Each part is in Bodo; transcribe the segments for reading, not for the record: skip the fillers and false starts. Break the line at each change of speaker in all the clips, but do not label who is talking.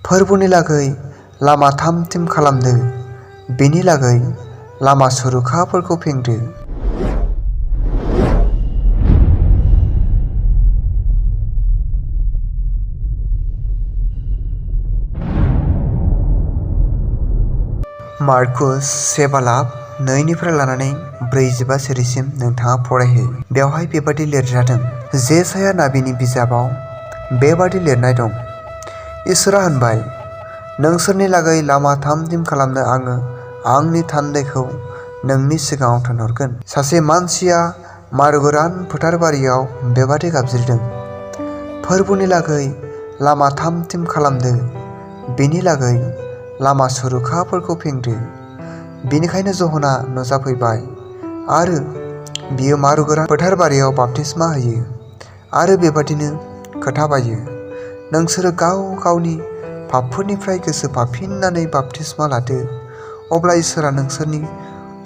फोरबोनि लागै लामा थाम थिम खालामदो, बेनि लागै लामा सुरुखाफोरखौ फेंदो। मार्कुस 7:2 लानानै 45 सिरिसिम नोंथाङा फरायहै। बेवहाय बेबादि लिरजादों, जेसाया नाबिनि बिजाबाव बेबादि लिरनाय दं। इसोरा होनबाय, नोंसोरनि लागै लामा थाम थिम खालामनो आङो आंनि थान्दैखौ नोंनि सिगाङाव थिनहरगोन। सासे मानसिया मारुगोरान फोथारबारियाव बेबादि गाबज्रिदों, फोरबोनि लागै लामा थाम थिम खालामदो, बेनि लागै लामा सुरुखाफोरखौ फेंदो। बेनिखायनो ज'हना नुजाफैबाय आरो बियो मारुगोरान फोथारबारियाव बाप्तिस्मा होयो आरो बेबादिनो खोथाबायो, नोंसोरो गाव गावनि पापफोरनिफ्राय गोसो फाफिननानै बाप्तिस्मा लादो, अब्ला इसोरा नोंसोरनि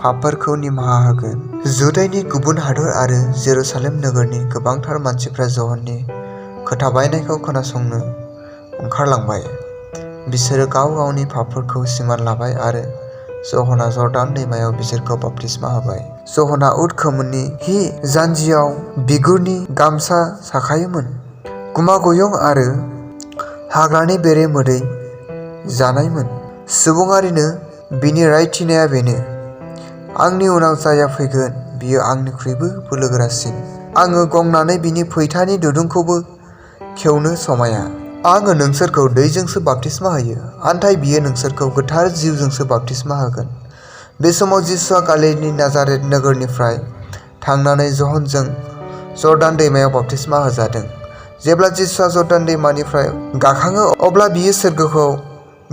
पापफोरखौ निमाहा होगोन। जुदाइनि गुबुन हादर आरो जेरुसालेम नोगोरनि गोबांथार मानसिफ्रा ज'हननि खोथाबायनायखौ खोनासंनो ओंखारलांबाय। बिसोरो गाव गावनि पापफोरखौ सिमान लाबाय आरो ज'हना जर्दान दैमायाव बिसोरखौ बाप्तिस्मा होबाय। ज'हना उट खोमोननि हि जान्जियाव बिगुरनि गामसा साखायोमोन। गुमागयं आरो हाग्रानि बेरे मोदै जानायमोन। सुबुंआरिनो बिनि रायथिनाया बेनो, आंनि उनाव जायआ फैगोन बियो आंनिख्रुइबो बोलोगोरासिन। आङो गंनानै बिनि फैथानि दुरुंखौबो खेवनो समाया। आङो नोंसोरखौ दैजोंसो बाप्तिस्मा होयो, नाथाय बियो नोंसोरखौ गोथार जिउजोंसो बाप्तिस्मा होगोन। बे समाव जिसुआ गालिलनि नाजारेथ नोगोरनिफ्राय थांनानै ज'हनजों जर्दान दैमायाव बाप्तिस्मा होजादों। जेब्ला जिसुआ जर्दान दैमानिफ्राय गाखाङो अब्ला बियो सोरगोखौ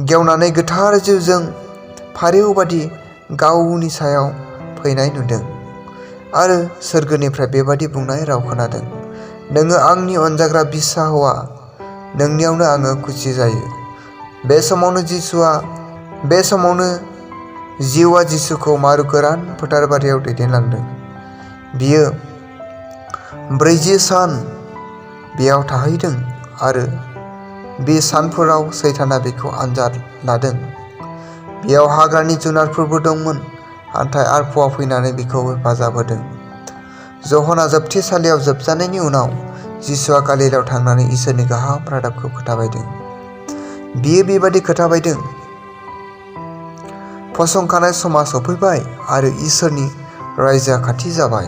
गेवनानै गोथार जिउजों फारेउ बादि गावनि सायाव फैनाय नुदों आरो सोरगोनिफ्राय बेबादि बुंनाय राव खोनादों, नोङो आंनि अनजाग्रा बिसा हौवा, नोंनियावनो आङो खुसि जायो। बे समावनो जिउआ जिसुखौ मारुगोरान फोथारबारियाव दैदेनलांदों। बियो 40 सान बेयाव थाहैदों आरो बे सानफोराव सैताना बिखौ आनजाद लादों। बेयाव हाग्रानि जुनारफोरबो दंमोन, नाथाय आरफआ फैनानै बिखौ हेफाजाब होदों। ज'हना जोबथेसालियाव जोबजानायनि उनाव जिसुआ गालिलायाव थांनानै इसोरनि गाहाम रादाबखौ खोथाबायदों। बियो बेबादि खोथाबायदों, फसंखानाय समा सफैबाय आरो इसोरनि रायजोआ खाथि जाबाय।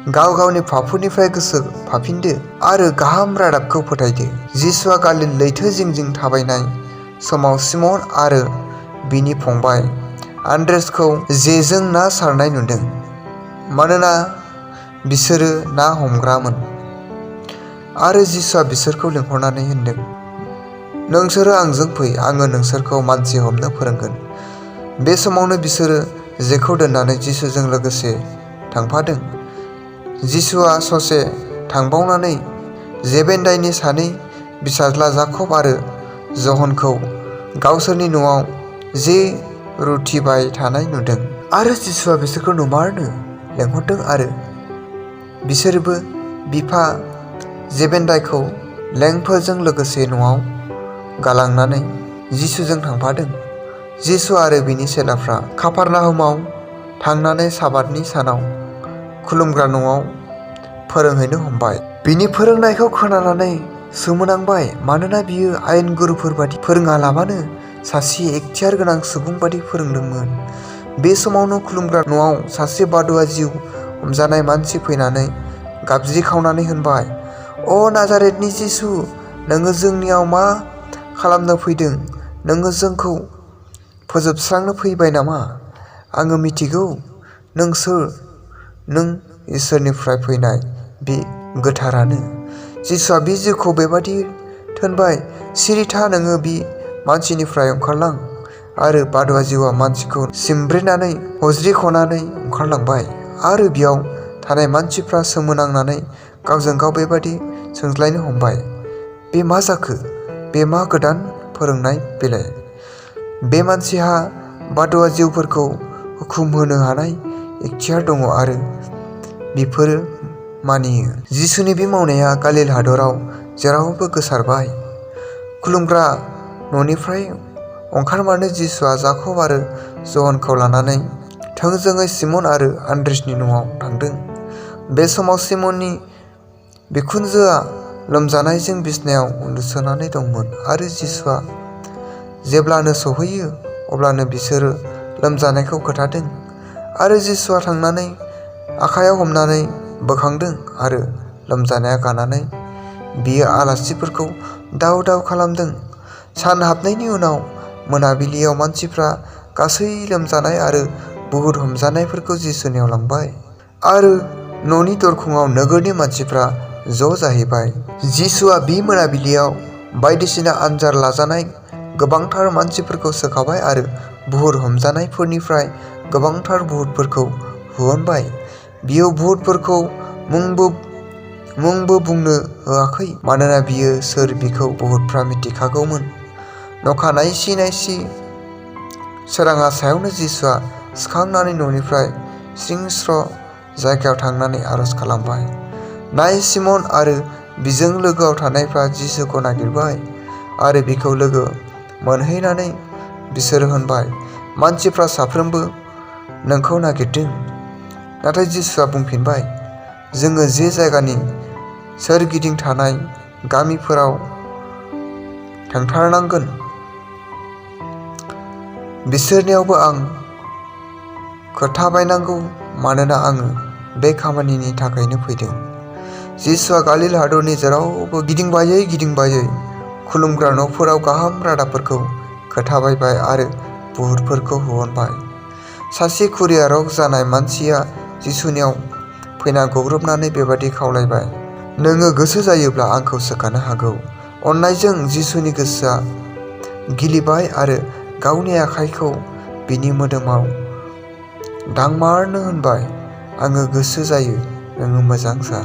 गाव गावनि पापफोरनिफ्राय गोसो फाफिनदो आरो गाहाम रादाबखौ फोथायदो। जिसुआ गालिल लैथो जिं जिं थाबायनाय समाव सिमन आरो बिनि फंबाय आन्द्रेसखौ जेजों ना सारनाय नुदों, मानोना बिसोरो ना हमग्रामोन। आरो जिसुआ बिसोरखौ लिंहरनानै होनदों, नोंसोरो आंजों फै, आङो नोंसोरखौ मानसि हमनो फोरोंगोन। बे समावनो बिसोरो जेखौ दोननानै जिसुजों लोगोसे थांफादों। जिसुआ ससे थांबावनानै जेबेदाइनि सानै फिसाज्ला जाकब आरो ज'हनखौ गावसोरनि न'आव जे रुटिबाय थानाय नुदों। आरो जिसुआ बिसोरखौ नुमारनो लेंहरदों आरो बिसोरबो बिफा जेबेदाइखौ लेंफोरजों लोगोसे न'आव गालांनानै जिसुजों थांफादों। जिसु आरो बिनि चेलाफ्रा काफारनाहुमाव थांनानै साबातनि सानाव खुलुमग्रा न'आव फोरोंहैनो हमबाय। बिनि फोरोंनायखौ खोनानानै सोमोनांबाय, मानोना बियो आयेनगुरुफोर बादि फोरोङालाबानो सासे एखथियार गोनां सुबुं बादि फोरोंदोंमोन। बे समावनो खुलुमग्रा न'आव सासे बादुवा जिउ हमजानाय मानसि फैनानै गाबज्रिखावनानै होनबाय, अ नाजारेथनि जिसु, नोङो जोंनियाव मा खालामनो फैदों? नोङो जोंखौ फोजोबस्रांनो फैबाय नामा? आङो मिथिगौ नों सोर, नों इसोरनिफ्राय फैनाय बे गोथारानो। जिसुआ बे जिउखौ बेबादि थोनबाय, सिरि था, नोङो बे मानसिनिफ्राय ओंखारलां। आरो बादुवा जिउआ मानसिखौ सिमब्रेनानै हज्रिख'नानै ओंखारलांबाय। आरो बेयाव थानाय मानसिफ्रा सोमोनांनानै गावजों गाव बेबादि सोंज्लायनो हमबाय, बे मा जाखो? बे मा गोदान फोरोंनाय बेलाय? बे मानसिहा बादुवा जिउफोरखौ हुकुम होनो हानाय एखथियार दङ आरो बिफोरो मानियो। जिसुनि बे मावनाया गालिल हादराव जेरावबो गोसारबाय। खुलुमग्रा न'निफ्राय ओंखारमारनो जिसुआ जाकब आरो जहनखौ लानानै थोंजोङै सिमन आरो आन्द्रेसनि न'आव थांदों। बे समाव सिमननि बिखुनजोआ लोमजानायजों बिसनायाव उन्दुसोनानै दंमोन आरो जिसुआ जेब्लानो सौहैयो अब्लानो बिसोरो लोमजानायखौ खोथादों आरो जिसुआ थांनानै आखायाव हमनानै बोखांदों आरो लोमजानाया गानानै बियो आलासिफोरखौ दाव दाव खालामदों। सान हाबनायनि उनाव मोनाबिलियाव मानसिफ्रा गासै लोमजानाय आरो बुहुत हमजानायफोरखौ जिसुनियाव लांबाय आरो न'नि दरखंआव नोगोरनि मानसिफ्रा ज' जाहैबाय। जिसुआ बे मोनाबिलियाव बायदिसिना आनजाद लाजानाय गोबांथार मानसिफोरखौ सोखाबाय आरो बुहुत हमजानायफोरनिफ्राय गोबांथार बुहुतफोरखौ हुहुनबाय। बियो बुहुतफोरखौ मुंबो बुंनो होआखै, मानोना बियो सोर बिखौ बुहुतफ्रा मिथिखागौमोन। न'खानायसि नायसि सोराङा सायावनो जिसुआ सिखांनानै न'निफ्राय स्रिं-स्र' जायगायाव थांनानै आरज खालामबाय। नाय, सिमन आरो बिजों लोगोआव थानायफ्रा जिसुखौ नागिरबाय आरो बिखौ लोगो मोनहैनानै बिसोरो होनबाय, मानसिफ्रा साफ्रोमबो नोंखौ नागिरदों। नाथाय जिसुआ बुंफिनबाय, जोङो जे जायगानि सोरगिदिं थानाय गामिफोराव थांथारनांगोन, बिसोरनियावबो आं खोन्थाबायनांगौ, मानोना आङो बे खामानिनि थाखायनो फैदों। जिसुआ गालिल हादरनि जेरावबो गिदिंबायै खुलुमग्रा न'फोराव गाहाम रादाबफोरखौ खोन्थाबायबाय आरो बुहुतफोरखौ हुहुनबाय। सासे खुरिया रग जानाय मानसिया जिसुनियाव फैना गग्रबनानै बेबादि खावलायबाय, नोङो गोसो जायोब्ला आंखौ सोखानो हागौ। अननायजों जिसुनि गोसोआ गिलिबाय आरो गावनि आखाइखौ बिनि मोदोमाव दांमारनो होनबाय, आङो गोसो जायो, नोङो मोजां जा।